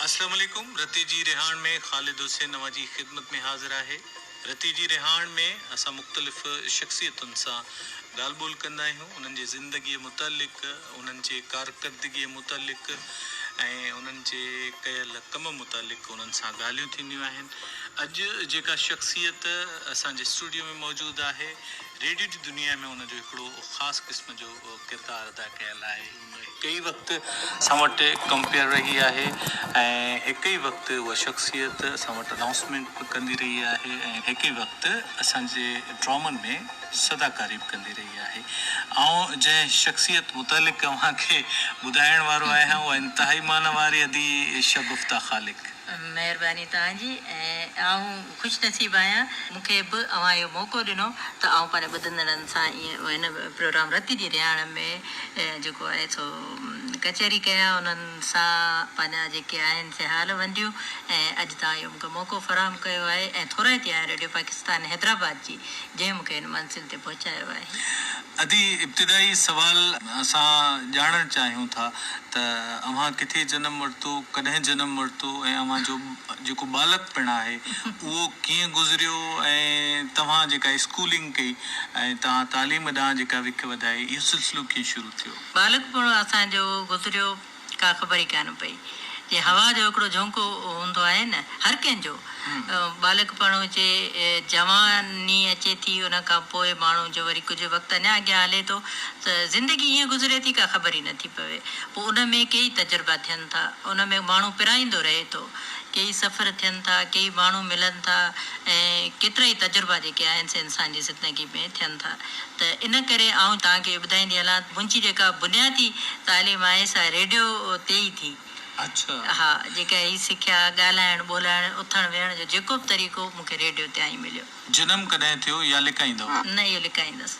اسلام عليڪم رتي جي رهاڻ ۾ خالد حسين اوهان جي خدمت ۾ حاضر آهي رتي جي رهاڻ ۾ اسان مختلف شخصيتن سان ڳالهه ٻولهه ڪندا آهيون انهن جي زندگي متعلق انهن جي ڪارڪردگي متعلق ۽ انهن جي ڪيل ڪم متعلق انهن سان ڳالهيون ٿينديون آهن اڄ جيڪا شخصيت اسان جي اسٽوڊيو ۾ موجود آهي ريڊيو جي دنيا ۾ ان جو هڪڙو خاص قسم جو ڪردار ادا ڪيل آهي. هڪ ئي وقت اسان وٽ ڪمپيئر رهي آهي ۽ هڪ ئي وقت اها شخصيت اسان وٽ انائونسمينٽ به ڪندي رهي آهي ۽ هڪ ئي وقت اسان جي ڊرامن ۾ صداڪاري به ڪندي رهي آهي. آئون جنهن شخصيت متعلق اوهان کي ٻڌائڻ وارو آهيان اها انتهائي مانواري ادي شگفته خالق. مهرباني توهان جي ۽ آئون خوش نصيب آهيان مون کي به اوهان اهو موقعو ڏنو ته آئون پنهنجي ٻڌندڙن سان ائين هن پروگرام رت جي رهاڻ ۾ جيڪو آهي سو ڪچهري ڪيان انهن سان پنهنجا جيڪي آهن سي حال ونڊيون ۽ اڄ توهان اهو مون کي موقعو فراهم ڪيو آهي ۽ ٿورائتي آهيان ريڊيو پاڪستان حيدرآباد جي جنهن مون کي هن منزل تي پهچايو آهي. ادي ابتدائي سوال اسان ڄاڻڻ چاهيون ٿا ته اوهان ڪٿي جنم ورتو، ڪڏهن جنم ورتو ۽ اوهان جو جيڪو ٻالڪپڻ آهي اهو ڪيئن گذريو ۽ توهان جيڪا اسڪولنگ ڪئي ۽ توهان تعليم ڏانهن جيڪا وک وڌائي اهو سلسلو ڪيئن شروع ٿيو؟ ٻالڪپڻ اسان جو گذريو ڪا خبر ئي ڪانه پئي. جيئن هوا جو هڪڙو جهونڪو هوندو آهي نه، هر ڪنهن جو ٻالڪپڻ هجي، جواني اچي ٿي، ان کان پوء ماڻهو جو وري ڪجهه وقت اڃا اڳيان هلي ٿو ته زندگي ائين گذري ٿي ڪا خبر ئي نٿي پوي. پوء ان ۾ ڪيئي تجربا ٿين ٿا، ان ۾ ماڻهو پرائيندو رهي ٿو، ڪيئي سفر ٿين ٿا، ڪيئي ماڻهو ملن ٿا ۽ ڪيترائي تجربا جيڪي آهن سي انسان جي زندگي ۾ ٿين ٿا. ته ان ڪري آئون توهان کي اهو ٻڌائيندي هلان ته منهنجي جيڪا بنيادي تعليم آهي سا ريڊيو تي ئي ٿي. ها جيڪا هي سکيا، ڳالهائڻ ٻولهائڻ، اٿڻ ويهڻ جو جيڪو به طريقو مون کي ريڊيو تيان ئي مليو. جنم ڪڏهن ٿيو يا لڪائيندؤ؟ نه اهو لڪائيندس.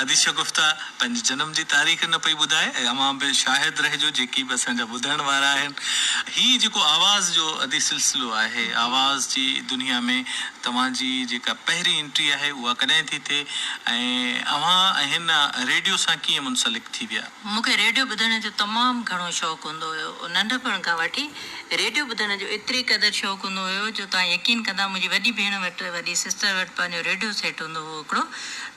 ادي شگفته پنهنجي جنم جي تاريخ نه پئي ٻڌائي ۽ اوهان به شاهد رهجو جيڪي به اسان جا ٻڌڻ وارا آهن. هي جيڪو آواز جو ادي سلسلو آهي آواز جي دنيا ۾ توهان جي جيڪا پهرين انٽري آهي اها ڪڏهن ٿي ٿئي ۽ اوهان هن ريڊيو سان ڪيئن منسلڪ ٿي ويا؟ مون کي ريڊيو ٻڌڻ جو تمام گهڻو شوق هوندو هيو. ننڍپڻ کان وٺي ريڊيو ٻڌڻ جو ايتري قدر شوق هوندو هيو جو توهان يقين ڪندا منهنجي وڏي ڀيڻ وٽ وڏي سسٽر وٽ پنهنجو ريڊيو سيٽ هوندو هو هڪڙو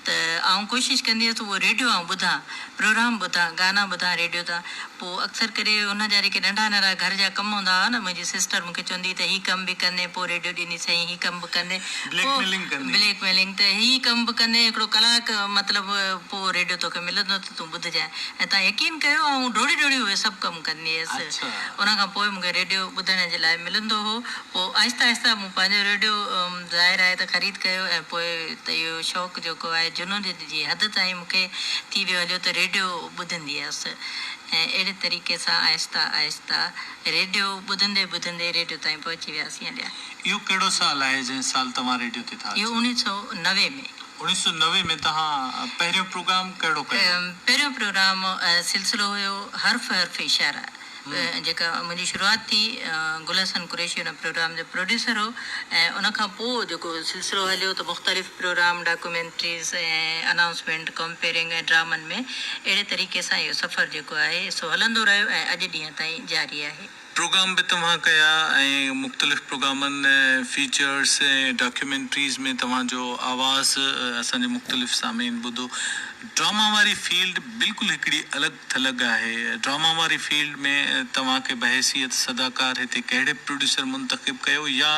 ته آئون ڪوشش ڪندي هيس ته اهو ريڊيو آئون ٻڌان پروگرام ٻڌان گانا ٻڌان ريڊيو تان پوء اڪثر ڪري ان جا جيڪي ننڍا ننڍا گهر جا ڪم هوندا هئا نه منهنجي سسٽر مون کي چوندي هئي ته هي ڪم به ڪندين پوء ريڊيو ڏينديسئين هي ڪم به ڪندين بليڪ پوء ميلنگ ڪندي. بليڪ ميلنگ ته هي ڪم به ڪندين هڪڙو ڪلاڪ مطلب پوء ريڊيو توکي ملندو ته تون ٻڌجانء ۽ توهان يقين ڪيو آئون ڊوڙي ڊوڙي اهي سڀ ڪم ڪندي هيس. ان کان پوء مون کي ريڊيو ٻڌڻ جي لاء ملندو هو. پوء آهستي آهستي مون پنهنجو ريڊيو ظاهر آهي ته خريد ڪيو ۽ پوء ته اهو شوق جيڪو آهي جنون جي حد تائين مون کي ٿي ويو هليو ته ريڊيو ٻڌندي هيس ۽ اهڙي طريقي سان آهستي آهستي ريڊيو ٻڌندي ٻڌندي ريڊيو تائين پهچي وياسين هليا. اهو ڪهڙو سال آهي جنهن سال توهان ريڊيو تي ٿا اهو اچو؟ 1990 ۾. 1990 ۾ توهان پهريون پروگرام ڪهڙو ڪيو؟ پهريون پروگرام سلسلو هيو حرف حرف اشارا جيڪا منهنجي شروعات ٿي گل حسن قريشي ان پروگرام جو پروڊيوسر هو ۽ ان کان پوء جيڪو سلسلو هليو ته مختلف پروگرام ڊاڪيومينٽريز ۽ انائونسمينٽ ڪمپيئرنگ ۽ ڊرامن ۾ اهڙي طريقي سان اهو سفر جيڪو آهي سو هلندو رهيو ۽ اڄ ڏينهن تائين جاري آهي. پروگرام به توهان ڪيا ۽ مختلف پروگرامن، فيچرز ۽ ڊاڪيومينٽريز ۾ توهان جو آواز اسان جي مختلف سامعين ٻڌو. ڊراما واري فيلڊ بلڪل هڪڙي الڳ ٿلڳ آهي. ڊراما واري فيلڊ ۾ توهان کي بحيثيت صداڪار هتي ڪهڙي پروڊيوسر منتخب ڪيو يا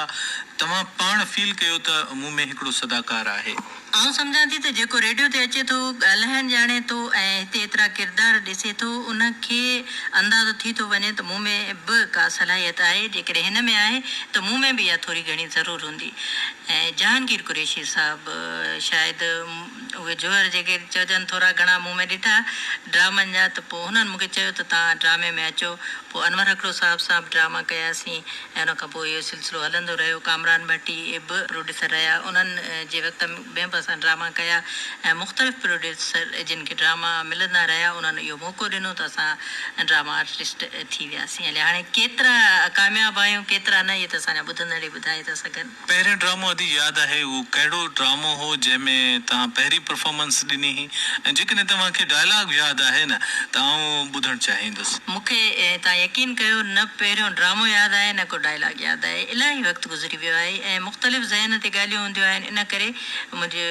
توهان پاڻ فيل ڪيو ته مون ۾ هڪڙو صداڪار آهي؟ آئون سمجهان ٿي ته جيڪو ريڊيو تي اچي ٿو، ڳالهائڻ ڄاڻي ٿو ۽ هتي ايترا ڪردار ڏسي ٿو، ان کي اندازو ٿي ٿو وڃي ته مون ۾ به ڪا صلاحيت آهي، جيڪڏهن هن ۾ آهي ته مون ۾ به اها ٿوري گهڻي ضرور هوندي. ۽ جهانگير قريشي صاحب شايد اهي جوهر جيڪي چئجن ٿورا گهڻا مون ۾ ڏٺا ڊرامن جا ته پوء هنن مون کي چيو ته توهان ڊرامي ۾ اچو، پوء انور هڪڙو صاحب سان به ڊراما ڪياسين. ۽ ان کان پوء اهو سلسلو هلندو رهيو. ڪامران ڀٽي به پروڊيوسر رهيا. انهن جي وقت ۾ به اسان ڊراما ڪيا ۽ مختلف پروڊيوسر جن کي ڊراما ملندا رهيا انهن اهو موقعو ڏنو ته اسان ڊراما آرٽسٽ ٿي وياسين. هلي هاڻي ڪيترا ڪامياب آهيون ڪيترا نه اهي ته اسان جا ٻڌندڙ ئي ٻڌائي ٿا سگهن. پهريون ڊرامو ادي ياد آهي اهو ڪهڙو ڊرامو هو جنهن ۾ توهان پهرين پرفارمنس ڏني هئي ۽ جيڪڏهن توهان کي ڊائلاگ ياد آهي نه ته آئون ٻڌڻ چاهيندس. مون کي توهان يقين ڪيو نه پهريون ڊرامو ياد آهي نه ڪو ڊائلاگ ياد آهي. الاهي وقت گذري ويو آهي ۽ مختلف ذهن تي ڳالهيون هونديون آهن ان ڪري منهنجي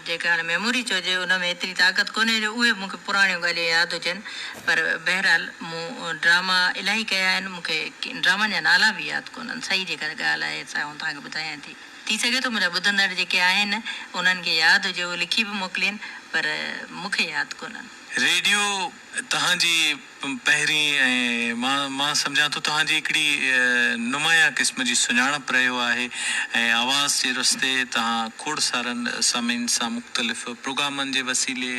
جيڪا هاڻي ميموري چئجي ان ۾ ايتري طاقت ڪونهي جو اهي مون کي پراڻيون ڳالهيون ياد هجن پر بهرحال مون ڊراما الاهي ڪيا آهن مون کي ڊرامن جا نالا به ياد ڪونهن صحيح جيڪا ڳالهه آهي سا آئون توهان کي ٻڌايان ٿي. ٿي سگهي ٿو منهنجا ٻڌندڙ جيڪي آهن انهن کي ياد هجي اهي لکي به موڪلين پر مون کي ياد ڪونهن. ريڊيو توهان جي پهرين ۽ مان مان سمجهان ٿو توهان جي هڪڙي نمايان قسم جي سڃاڻپ رهيو آهي ۽ آواز جي رستي توهان کوڙ سارن سامعين سان مختلف پروگرامن جي وسيلي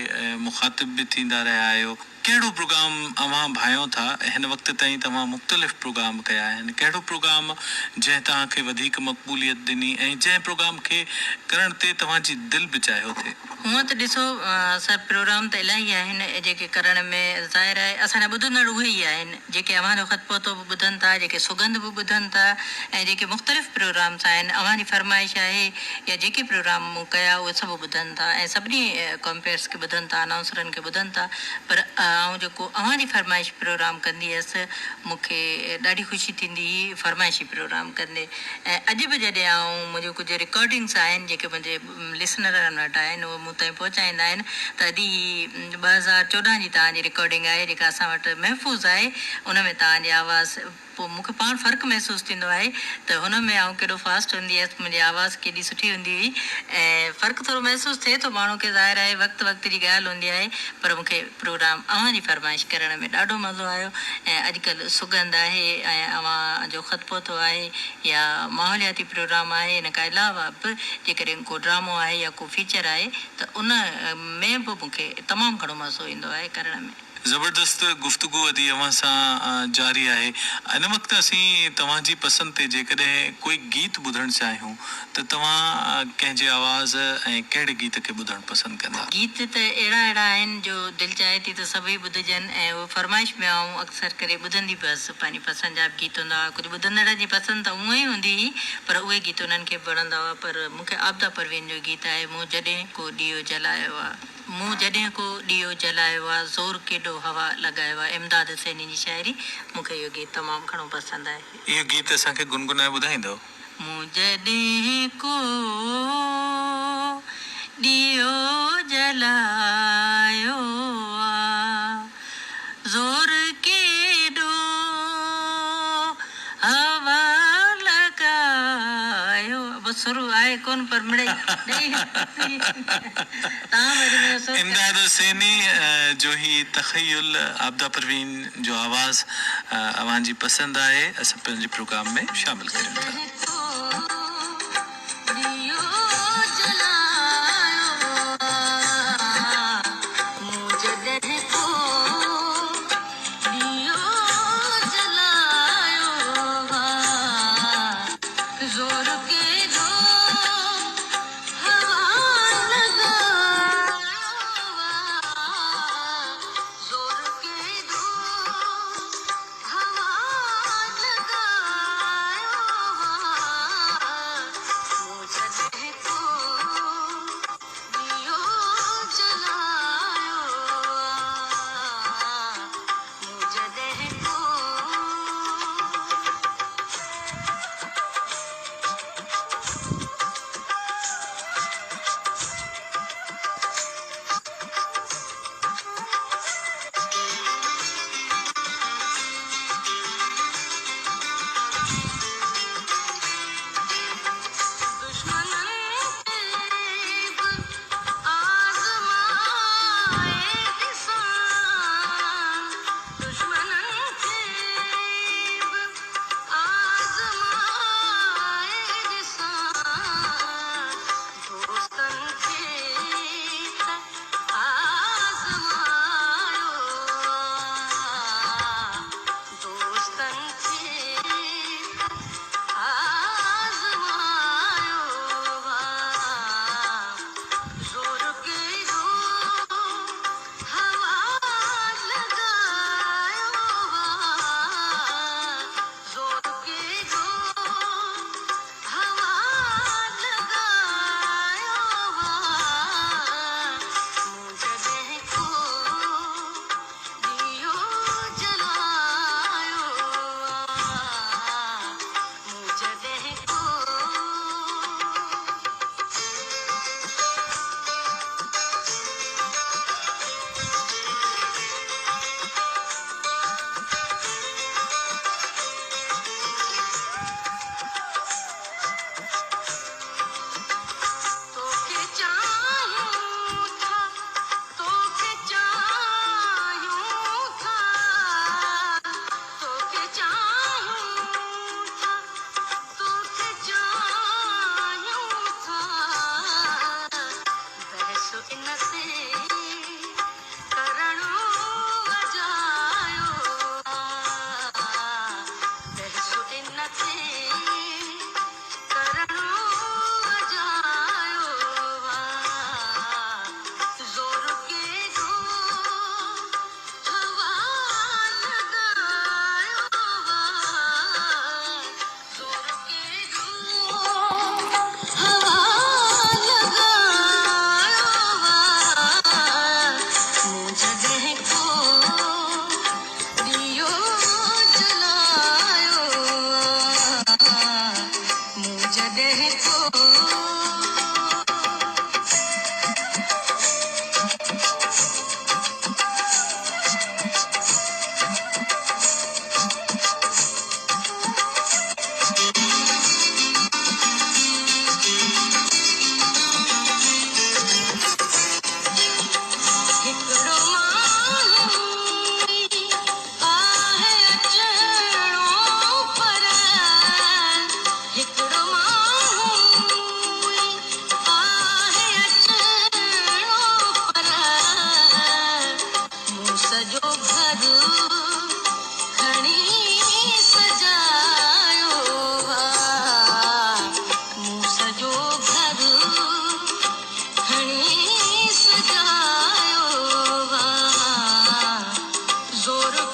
مخاطب به ٿيندا رهيا آهيو. ڪهڙو پروگرام اوهان ڀانئيو ٿا؟ هن وقت تائين توهان مختلف پروگرام ڪيا آهن، ڪهڙو پروگرام جنهن توهان کي وڌيڪ مقبوليت ڏني ۽ جنهن پروگرام کي ڪرڻ تي توهان جي دل به چاهيو ٿي؟ هونء ته ڏسو سر پروگرام ته الاهي آهن جيڪي ڪرڻ ۾ ظاهر آهي اسان جا ٻڌندڙ اهي ئي آهن جيڪي اوهان جو خط پهتو به ٻڌن ٿا جيڪي سڳنڌ به ٻڌن ٿا ۽ جيڪي مختلف پروگرامس آهن اوهان جي فرمائش آهي يا جيڪي پروگرام مون ڪيا اهي سڀ ٻڌن ٿا ۽ سڀني ڪمپيئرس کي ٻڌن ٿا انائونسرن کي ٻڌن ٿا پر آئون جيڪو اوهان جي فرمائش پروگرام ڪندي هيس مون کي ڏاڍي خوشي ٿيندي هئي فرمائشي پروگرام ڪندي ۽ اڄ به جڏهن آئون منهنجون ڪجهه رڪارڊنگس آهن جيڪي منهنجي لسنرن وٽ آهن اهي مون تائين پهچائيندا آهن ته ادي هي 2014 جي توهان جي رڪارڊنگ آهي جيڪا اسان وٽ محفوظ آهي ان ۾ توهان جي آواز پوء مون کي پاڻ فرق محسوس ٿيندو آهي ته هن ۾ آئون ڪيڏو فاسٽ هوندي هيس، منهنجي آواز ڪيڏي سٺي هوندي هئي ۽ فرق ٿورو محسوس ٿئي ٿو ماڻهو کي ظاهر آهي وقت وقت جي ڳالهه هوندي آهي پر مون کي پروگرام اوهان جي فرمائش ڪرڻ ۾ ڏاڍو مزو آيو ۽ اڄڪلهه سڳنڌ آهي ۽ اوهان جو خط پهتو آهي يا ماحولياتي پروگرام آهي ان کان علاوه به جيڪڏهن ڪو ڊرامو آهي يا ڪو فيچر آهي ته ان ۾ به مون کي تمام گهڻو مزو ايندو آهي ڪرڻ ۾. زبردست گفتگو ادي اوهان سان جاري آهي. هن وقت اسين توهان جي پسند تي جيڪڏهن ڪوئي گيت ٻڌڻ چاهيون ته توهان ڪنهن جي آواز ۽ ڪهڙي گيت کي ٻڌڻ پسند ڪندا؟ گيت ته اهڙا اهڙا آهن جو دل چاهي ٿي ته سڀئي ٻڌجن ۽ اهي فرمائش ۾ آئون اڪثر ڪري ٻڌندي به هئس. پنهنجي پسند جا به گيت هوندا هئا. ڪجهه ٻڌندڙن جي پسند ته هونئن ئي هوندي هئي پر اهي گيت انهن کي به وڻندا هئا پر مون کي عابده پروين جو گيت آهي مون جڏهن ڪو ڏيئو جلايو آ. مون جڏهن ڪو ڏيئو جلايو آ، زور ڪيڏو هوا لڳايو آ. امداد حسيني جي شاعري، مون کي اهو گيت تمام گهڻو پسند آهي. اهو گيت اسان کي گنگنائي ٻڌائيندؤ؟ مون جڏهن ڪو ڏيئو جلايو آ، زور ڪيڏو هوا لڳايو بس سر آهي ڪونه پر مڙئي ڏئي تان وري منهنجو سر ڪري. امداد حسيني جو هي تخيل عابده پروين جو آواز اوهان جي پسند آهي اسان پنهنجي پروگرام ۾ شامل ڪريون ٿا.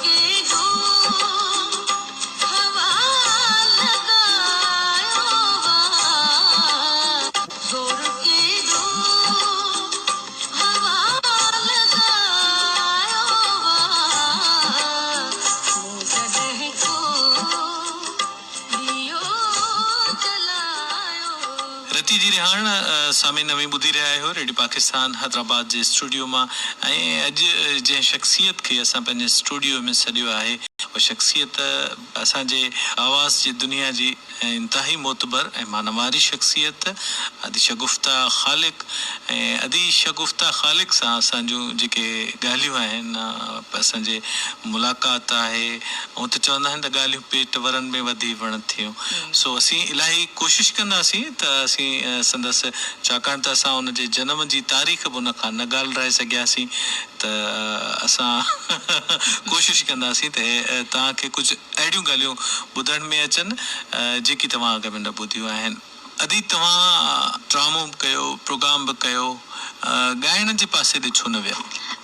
ڪيڏو هوا لڳايو آ، زور ڪيڏو هوا لڳايو آ، مون جڏهن ڪو ڏيئو جلايو. رتي جي رهاڻ سامعين اوهين ٻڌي رهيا آهيو ريڊيو پاڪستان حيدرآباد جي اسٽوڊيو مان ۽ اڄ جنهن شخصيت کي اسان پنهنجي اسٽوڊيو ۾ سڏيو آهي اها شخصيت اسان جي آواز جي دنيا جي انتهائي معتبر ۽ مانواري شخصيت ادي شگفته خالق ۽ ادي شگفته خالق سان اسان جون جيڪي ڳالهيون آهن اسان جي ملاقات آهي هونء ته چوندا آهن ته ڳالهيون پيٽ ورن ۾ وڌي وڻ ٿيون. سو اسين الاهي ڪوشش ڪنداسين ته اسين سندس ڇاڪاڻ ته اسان ان جي جنم جي تاريخ به ان کان نه ڳالهرائي سگهياسين ته اسان ڪوشش ڪنداسين ته توهان کي ڪجهه اهڙيون ڳالهيون ٻڌڻ ۾ اچن جيڪي توهان اڳ ۾ نه ٻڌيون آهن. ادي توهان ڊرامو به ڪيو پروگرام به ڪيو ڳائڻ جي پاسي ڏي ڇو نه ويا؟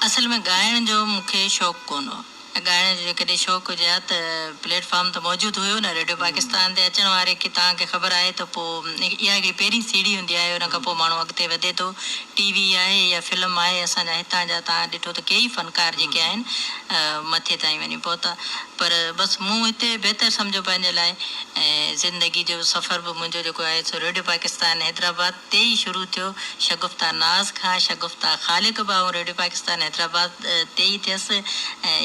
اصل ۾ ڳائڻ جو مون کي شوق ڪونه هو. ڳائڻ جو جيڪڏهن شوق هجي ها ته پليٽ فارم ته موجود هيو نه ريڊيو پاڪستان تي اچڻ واري کي توهان کي خبر آهي ته پوء اها هڪڙي پهرين سيڙهي هوندي آهي ان کان پوء ماڻهو اڳتي وڌي ٿو ٽي وي آهي يا فلم آهي اسان جا هتان جا توهان ڏٺو ته ڪيئي فنڪار جيڪي آهن مٿي تائين وڃي پهتا پر بس مون هتي بهتر سمجهيو پنهنجي لاء ۽ زندگي جو سفر به منهنجو جيڪو آهي سو ريڊيو پاڪستان حيدرآباد تي ئي شروع ٿيو. شگفته ناز کان شگفته خالق به آئون ريڊيو پاڪستان حيدرآباد تي ئي ٿيس ۽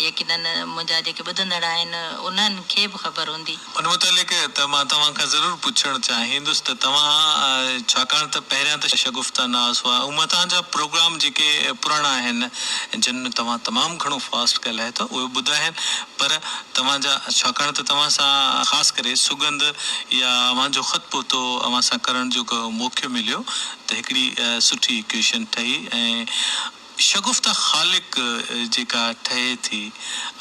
يقينن منهنجا جيڪي ٻڌندڙ آهن انهن کي به خبر هوندي. ان متعلق ته مان توهان کان ضرور پڇڻ چاهيندس ته توهان ڇاڪاڻ ته پهريان ته شگفته ناز هئا عموما توهان جا پروگرام جيڪي پراڻا آهن جن ۾ توهان تمام گهڻو فاسٽ ڳالهايو ٿا اهي ٻڌا آهن پر توهان جا ڇاڪاڻ ته توهان سان خاص ڪري سڳنڌ يا اوهان جو خط پهتو اوهان سان ڪرڻ جو موقعو مليو ته هڪڙي سٺي ايڪويشن ٺهي ۽ شگفته خالق جيڪا ٺهي ٿي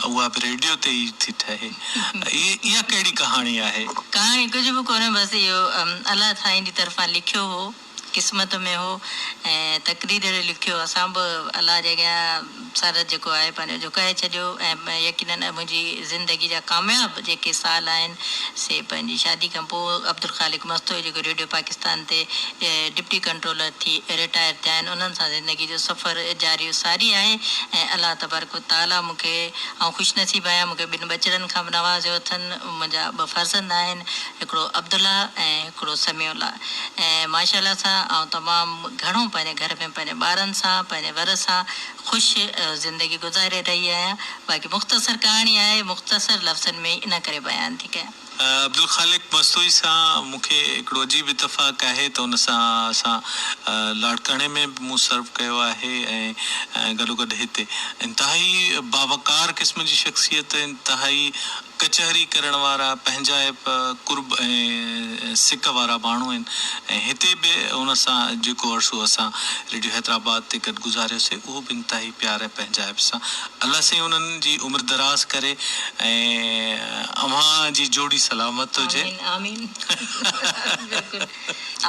اها به ريڊيو تي ئي ٿي ٺهي اها ڪهڙي ڪهاڻي آهي؟ ڪهاڻي ڪجهه به ڪونهي بس اهو الله سائين جي طرفان لکيو هو. قسمت ۾ هو ۽ تقدير اهڙو لکيو اسان به الله جي اڳيان سر جيڪو آهي پنهنجو جهڪائي ڇڏيو ۽ يقينن منهنجي زندگي جا ڪامياب جيڪي سال آهن سي پنهنجي شادي کان پوء عبدالخالق مستوئي جيڪو ريڊيو پاڪستان تي ڊپٽي ڪنٽرولر ٿي رٽائر ٿيا آهن انهن سان زندگي جو سفر جاري و ساري آهي ۽ الله تبارڪ و تعاليٰ مون کي آئون خوش نصيب آهيان مون کي ٻن ٻچڙن کان به نوازيو اٿن منهنجا ٻه فرزند آهن هڪڙو عبدالله ۽ هڪڙو سميع الله ۽ ماشاء الله سان آئون تمام گهڻو پنهنجي گهر ۾ پنهنجي ٻارن سان پنهنجي ور سان خوش زندگي گذاري رهي آهيان باقي مختصر ڪهاڻي آهي مختصر لفظن ۾ ان ڪري بيان ٿي ڪيان. عبدالخالق مستوئي سان مون کي هڪڙو عجيب اتفاق آهي ته ان سان اسان لاڙڪاڻي ۾ به مون سرو ڪيو آهي ۽ گڏوگڏ هتي انتهائي باوقار قسم جي شخصيت انتهائي ڪچهري ڪرڻ وارا پنهنجائپ، قرب ۽ سڪ وارا ماڻهو آهن ۽ هتي به ان سان جيڪو عرصو اسان ريڊيو حيدرآباد تي گڏ گذاريوسي اهو به انتهائي پيار ۽ پنهنجائپ سان. الله سائين انهن جي عمر دراز ڪري ۽ اوهان جي جوڙي سلامت هجي. آمين آمين بلڪل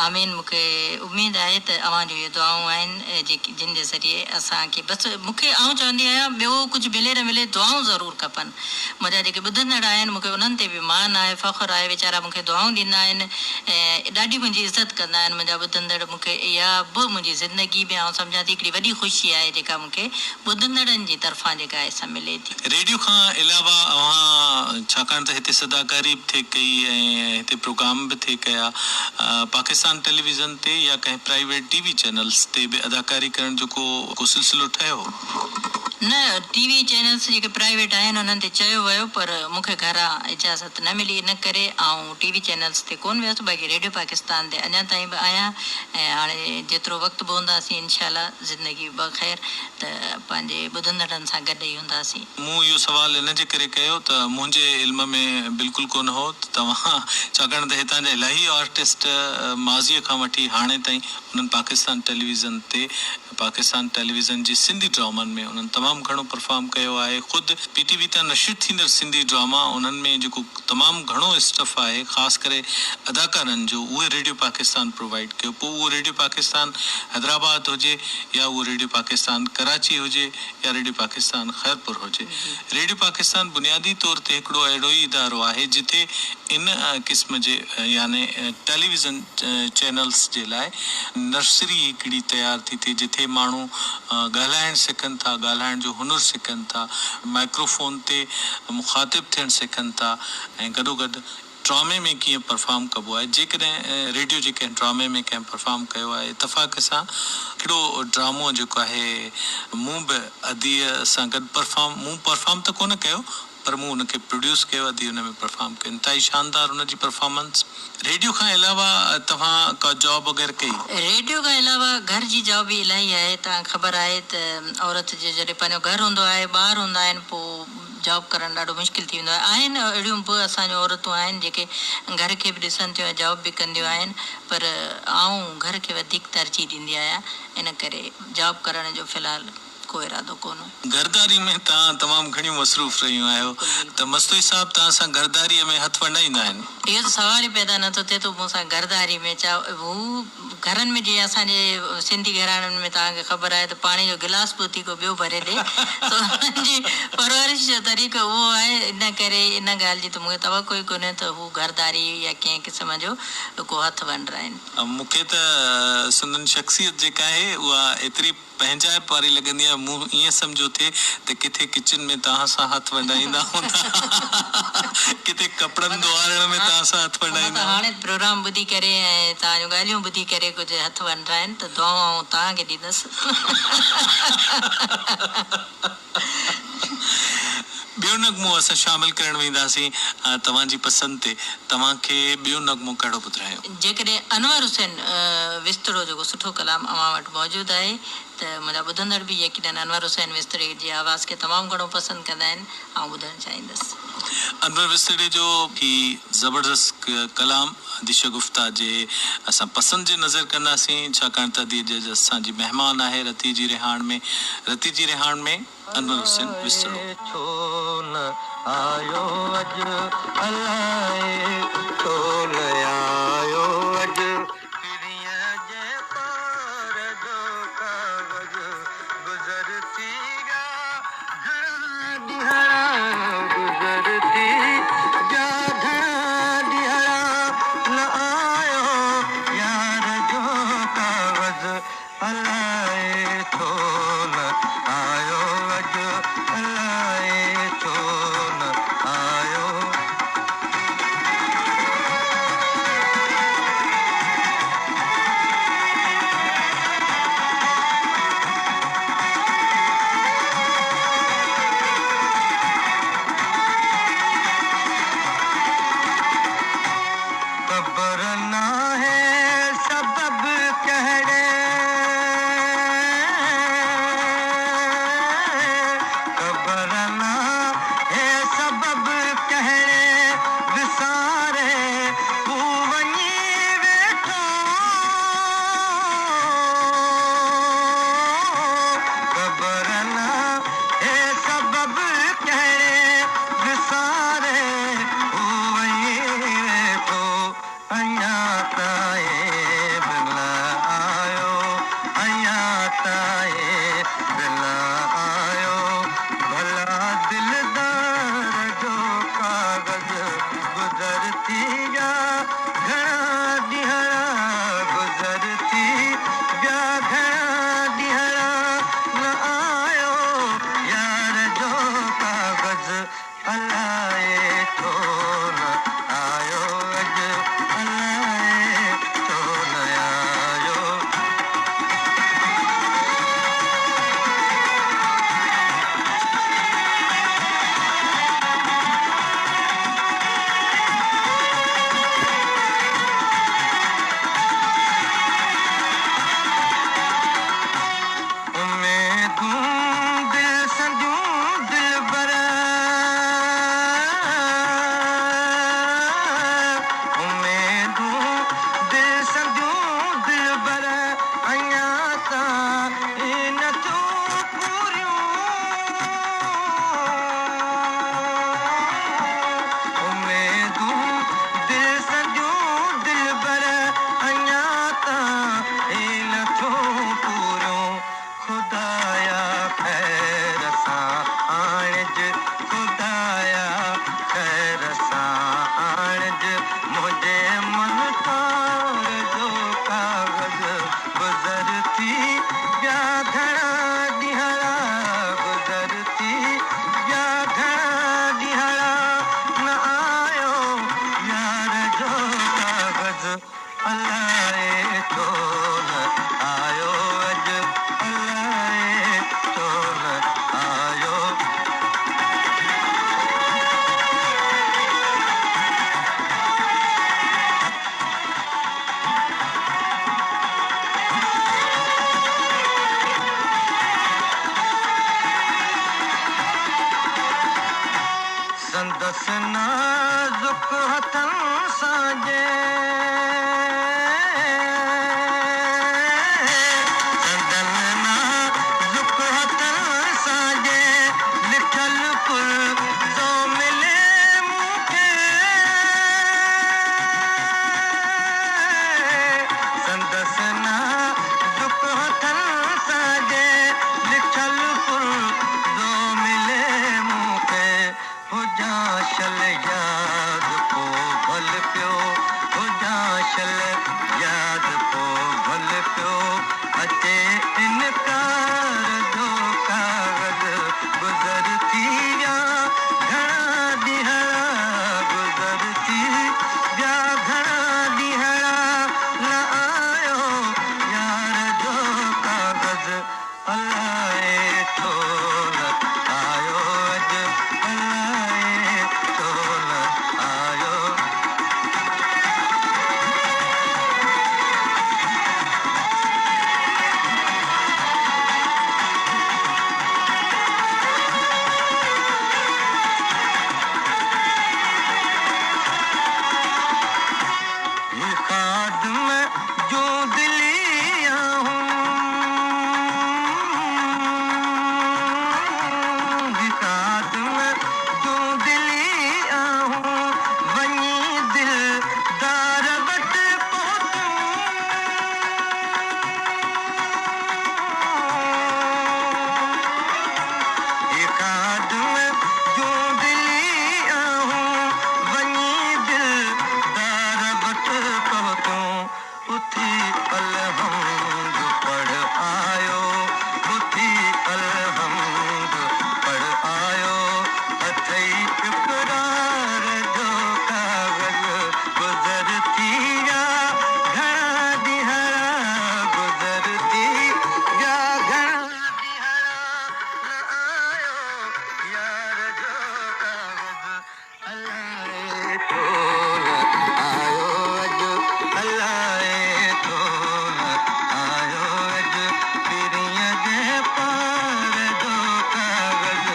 آمين مون کي اميد آهي ته اوهان جون اهي دعائون آهن جيڪي جن جي ذريعي اسان کي بس مون کي آئون چوندي آهيان ٻيو ڪجهه ملي نه ملي دعائون ضرور کپن. منهنجا جيڪي ٻڌندڙ آهن، مون کي انهن تي به مان آهي، فخر آهي، ويچارا مون کي دعائون ڏيندا آهن ۽ ڏاڍي منهنجي عزت ڪندا آهن منهنجا ٻڌندڙ، مون کي اها به منهنجي زندگي ۾ آئون سمجهان ٿي هڪڙي وڏي خوشي آهي جيڪا مون کي ٻڌندڙن جي طرفان جيڪا آهي سا ملي ٿي. ريڊيو کان علاوه اوهان ڇاڪاڻ ته هتي صداڪاري به ٿي ڪئي ۽ هتي پروگرام به ٿي ڪيا، پاڪستان ٽيليويزن تي يا ڪنهن پرائيويٽ ٽي وي چينلز تي به اداڪاري ڪرڻ جو ڪو سلسلو ٺهيو؟ نه ٽي وي چينلز جيڪي پرائيويٽ آهن انهن تي چيو ويو پر مون کي گهران اجازت نه ملي ان ڪري آئون ٽي وي چينلز تي ڪون ويس باقي ريڊيو پاڪستان تي اڃا تائين به آهيان ۽ هاڻي جيترو وقت به هونداسين انشاء الله زندگي بخير ته پنهنجي ٻڌندڙن سان گڏ ئي هونداسين. مون اهو سوال ان جي ڪري ڪيو ته منهنجي علم ۾ بلڪل ڪونه هو ته توهان ڇاڪاڻ ته هتان جا الاهي آرٽسٽ ماضيء کان وٺي هاڻي تائين انهن پاڪستان ٽيليويزن تي پاڪستان ٽيليويزن جي سنڌي ڊرامن ۾ انهن تمام تمام گهڻو پرفارم ڪيو آهي. خود پي ٽي وي تان نشر ٿيندڙ سنڌي ڊراما انهن ۾ جيڪو تمام گهڻو اسٽف آهي خاص ڪري اداڪارن جو اهي ريڊيو پاڪستان پرووائيڊ ڪيو پوء اهو ريڊيو پاڪستان حيدرآباد هجي يا اهو ريڊيو پاڪستان ڪراچي هجي يا ريڊيو پاڪستان خيرپور هجي. ريڊيو پاڪستان بنيادي طور تي هڪڙو اهڙو ئي ادارو آهي جتي ان قسم جي يعني ٽيليويزن چينلز جي لاء نرسري هڪڙي تيار ٿي ٿئي جتي ماڻهو ڳالهائڻ سکن ٿا، ڳالهائڻ جو هنر سکن ٿا، مائڪروفون تي مخاطب ٿيڻ سکن ٿا ۽ گڏوگڏ ڊرامي ۾ ڪيئن پرفارم ڪبو آهي جيڪڏهن ريڊيو جي ڪنهن ڊرامي ۾ ڪنهن پرفارم ڪيو آهي اتفاق سان هڪڙو ڊرامو جيڪو آهي مون به اديء سان گڏ پرفارم مون پرفارم ته ڪونه ڪيو پر مون ان کي پروڊيوس ڪيو ادي ان ۾ پرفارم ڪيو انتهائي شاندار ان جي پرفارمنس. ريڊيو کان علاوه توهان ڪا جاب وغيره ڪئي؟ ريڊيو کان علاوه گهر جي جاب به الاهي آهي توهان کي خبر آهي ته عورت جو جڏهن پنهنجو گهر هوندو آهي ٻار هوندا آهن پوء جاب ڪرڻ ڏاڍو مشڪل ٿي ويندو آهي آهن اهڙيون به اسان جون عورتون آهن جيڪي گهر کي به ڏسن ٿيون ۽ جاب به ڪنديون آهن پر آئون گهر کي وڌيڪ ترجيح ڏيندي آهيان ان ڪري جاب ڪرڻ جو في الحال ڪو ارادو ڪونه. گهرداري ۾ توهان تمام گهڻيون مصروف رهيون آهيو ته مستوئي صاحب توهان سان گهرداريء ۾ هٿ ونڊائيندا آهن؟ اهو ته سوال ئي پيدا نه ٿو ٿئي ته هو مون سان گهرداري ۾ ڇا هو گهرن ۾ جيئن اسان جي سنڌي گهراڻن ۾ توهان کي خبر آهي ته پاڻي جو گلاس به اٿي ڪو ٻيو ڀري ڏي ته انهن جي پرورش جو طريقو اهو آهي ان ڪري ان ڳالهه جي ته مون کي توقع ئي ڪونهي ته هو گهرداري يا ڪنهن قسم جو ڪو هٿ ونڊرائين. مون کي ته سندن شخصيت جيڪا آهي اها ايتري پنهنجائپ واري لڳندي آهي، مون ائين سمجهيو ٿي ته ڪٿي ڪچن ۾ توهان سان هٿ ونڊائيندا هوندا، ڪٿي ڪپڙن ڌوئارڻ ۾ توهان سان هٿ ونڊائيندا هوندا. هاڻي پروگرام ٻڌي ڪري ۽ توهان جون ڳالهيون ٻڌي ڪري ڪجهه هٿ ونڊرائن ته دعائون آئون توهان کي ڏيندس. ٻيو نغمو اسان شامل ڪرڻ وينداسين توهان جي پسند تي، توهان کي ٻيو نغمو ڪهڙو ٻڌرايون؟ جيڪڏهن انور حسين وسطڙو جو ڪو سٺو ڪلام اوهان وٽ موجود آهي ته منهنجا ٻڌندڙ به يقينن انور حسين وسطڙي جي آواز کي تمام گهڻو پسند ڪندا آهن، آئون ٻڌڻ چاهيندس. انور وسطڙي جو هي زبردست ڪلام ادي شگفته جي اسان پسند جي نظر ڪنداسين ڇاڪاڻ ته ادي اڄ اسان جي مهمان آهي رتي جي رهاڻ ۾ رتي جي رهاڻ ۾ انور حسين وسطڙو. الائي ڇو نه آيو اڄ الائي ڇو نه آيو اڄ پرينء جي پار جو ڪاغذ گذر ٿي ويا گهڻا ڏينهڙا گذر ٿي ويا گهڻا ڏينهڙا نه آيو يار جو ڪاغذ الائي ڇو نه آيو اڄ الائي ڇو نه آيو. خبر ناهي سبب ڪهڙي خبر ناهي سبب ڪهڙي وساري هو وڃي ويٺو خبر ناهي سبب ڪهڙي وساري هو وڃي ويٺو اڃا تائين به نه آيو اڃا تائين به نه آيو ڀلا دلدار جو ڪاغذ گذر ٿي ويا گهڻا ڏينهڙا گذر ٿي ويا گهڻا ڏينهڙا نه آيو يار جو ڪاغذ الائي ڇو نه آيو اڄ الائي ڇو نه آيو. اميدون دل سنديون دلبر. سندس نازڪ هٿن سان جي سندن نازڪ هٿن سان جي لکيل پرزو ملي مون کي سندس نازڪ هٿن سان جي لکيل پرزو ملي مون کي هجان شل ياد پو ڀل پيو هجان شل ياد پو ڀل پيو اچي انڪار جو ڪاغذ گذر ٿي ويا گهڻا ڏينهڙا گذر ٿي ويا گهڻا ڏينهڙا نه آيو يار جو ڪاغذ الائي ڇو نه آيو اڄ الائي ڇو نه آيو. هي خادم جون دلي آهون هي خادم جون دلي آهون وڃي دلدار وٽ پهتيون. هي خادم جون دلي آهون وڃي دلدار وٽ پهتيون. اٿي الحمد پڙهه آيو اٿي الحمد پڙهه آيو اٿئي اقرار جو ڪاغذ گذر ٿي ويا گهڻا ڏينهڙا گذر ٿي ويا گهڻا ڏينهڙا نه آيو يار جو ڪاغذ الائي ڇو نه آيو اڄ الائي ڇو نه آيو اڄ پرينء جي پار جو ڪاغذ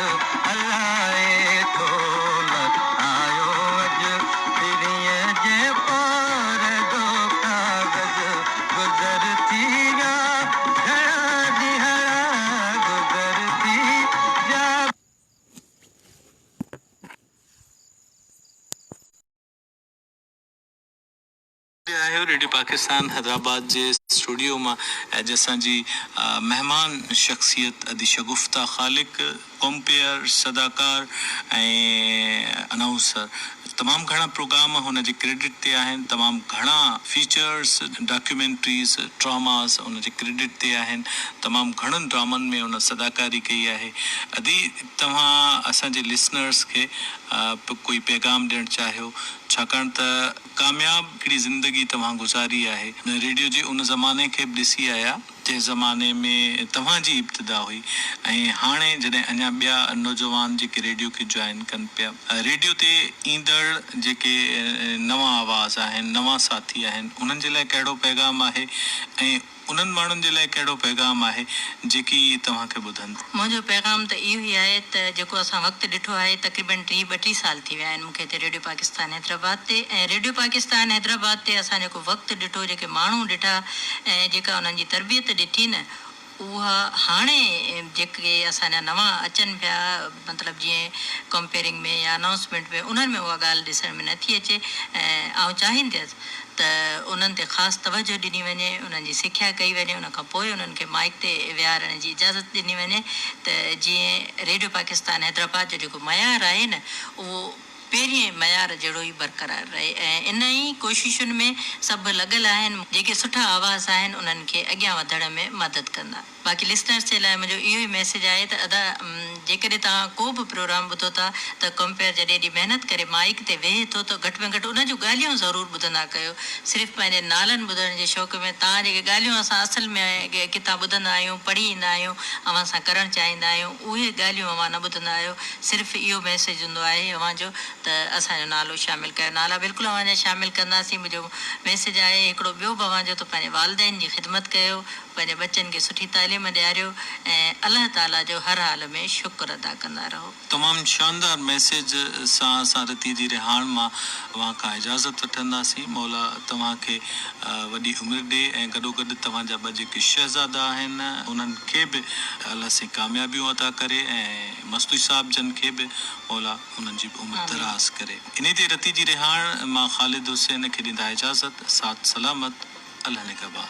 الائي ڇو نه آيو اڄ پرينء جي پار جو ڪاغذ گذر ٿي ويا گهڻا ڏينهڙا گذر ٿي ويا. آهيو ريڊيو پاڪستان حيدرآباد جي اسٽوڊيو مان اڄ اسان جي مهمان شخصيت ادي شگفته خالق ڪمپيئر صداڪار ۽ انائونسر تمام گهڻا پروگرام هن جي ڪريڊٽ تي آهن تمام گهڻا فيچرز ڊاڪيومينٽريز ڊراماز ان جي ڪريڊٽ تي آهن تمام گهڻن ڊرامن ۾ هن صداڪاري ڪئي آهي ادي توهان اسان جي لسنرز کي ڪوئي پيغام ڏيڻ چاهيو ڇاڪاڻ ته ڪامياب هڪڙي زندگي توهان گذاري آهي. ريڊيو جي ان زماني کي به ڏسي آيا جنهن زماني ۾ توهان جي ابتدا هئي ۽ هاڻي جڏهن اڃا ٻيا نوجوان جيڪي ريڊيو کي جوائن ڪن پيا ريڊيو تي ايندڙ جيڪي نوان آواز آهن نوان ساٿي آهن انهن جي لاء ڪهڙو پيغام آهي ۽ انهن ماڻهن جي لاء ڪهڙو پيغام آهي جيڪي توهان کي ٻڌن؟ منهنجو پيغام ته اهو ئي آهي ته جيڪو اسان وقت ڏٺو آهي تقريبن ٽيهه ٻٽيهه سال ٿي ويا آهن مون کي هتي ريڊيو پاڪستان حيدرآباد تي ۽ ريڊيو پاڪستان حيدرآباد تي اسان جيڪو وقت ڏٺو جيڪي ماڻهو ڏٺا ۽ جيڪا انهن جي تربيت ڏٺي نه اها هاڻي جيڪي اسان جا نوان اچن پيا مطلب جيئن ڪمپيئرنگ ۾ يا انائونسمينٽ ۾ انهن ۾ اها ڳالهه ڏسڻ ۾ نه ٿي اچي ۽ آئون چاهينديس ته انهن تي خاص توجهه ڏني وڃي، انهن جي سکيا ڪئي وڃي، ان کان پوء انهن کي مائيڪ تي ويهارڻ جي اجازت ڏني وڃي ته جيئن ريڊيو پاڪستان حيدرآباد جو جيڪو معيار آهي نه اهو پهرين معيار جهڙو ئي برقرار رهي ۽ ان ئي ڪوششن ۾ سڀ لڳل آهن، جيڪي سٺا آواز آهن انهن کي اڳيان وڌڻ ۾ مدد ڪندا. باقي لسنرس جي لاء منهنجو اهو ئي ميسيج آهي ته ادا جيڪڏهن توهان ڪو به پروگرام ٻڌو ٿا ته ڪمپيئر جڏهن ايڏي محنت ڪري مائيڪ تي ويهي ٿو ته گهٽ ۾ گهٽ ان جون ڳالهيون ضرور ٻڌندا ڪيو صرف پنهنجي نالن ٻڌڻ جي شوق ۾ توهان جيڪي ڳالهيون اسان اصل ۾ ڪٿان ٻڌندا آهيون پڙهي ايندا آهيون اوهان سان ڪرڻ چاهيندا آهيون اهي ڳالهيون اوهان نه ٻڌندا آهيو صرف اهو ميسيج هوندو آهي اوهان جو ته اسان جو نالو شامل ڪيو نالا بلڪل اوهان جا شامل ڪنداسين منهنجو ميسيج آهي هڪڙو ٻيو به اوهان جو ته پنهنجي والدين جي خدمت ڪيو پنهنجي ٻچن کي سٺي تعليم ڏياريو ۽ الله تعالي جو هر حال ۾ شڪر. شڪر ادا ڪندا رهو. تمام شاندار ميسيج سان اسان رتي جي رهاڻ مان اوهان کان اجازت وٺنداسين مولا توهان کي وڏي عمر ڏي ۽ گڏوگڏ توهان جا ٻه جيڪي شهزادا آهن انهن کي به الله سائين ڪاميابيون عطا ڪري ۽ مستوئي صاحب جن کي به مولا انهن جي به عمر دراز ڪري انهي تي رتي جي رهاڻ مان خالد حسين کي ڏيندا اجازت ساٿ سلامت الله نگهبان.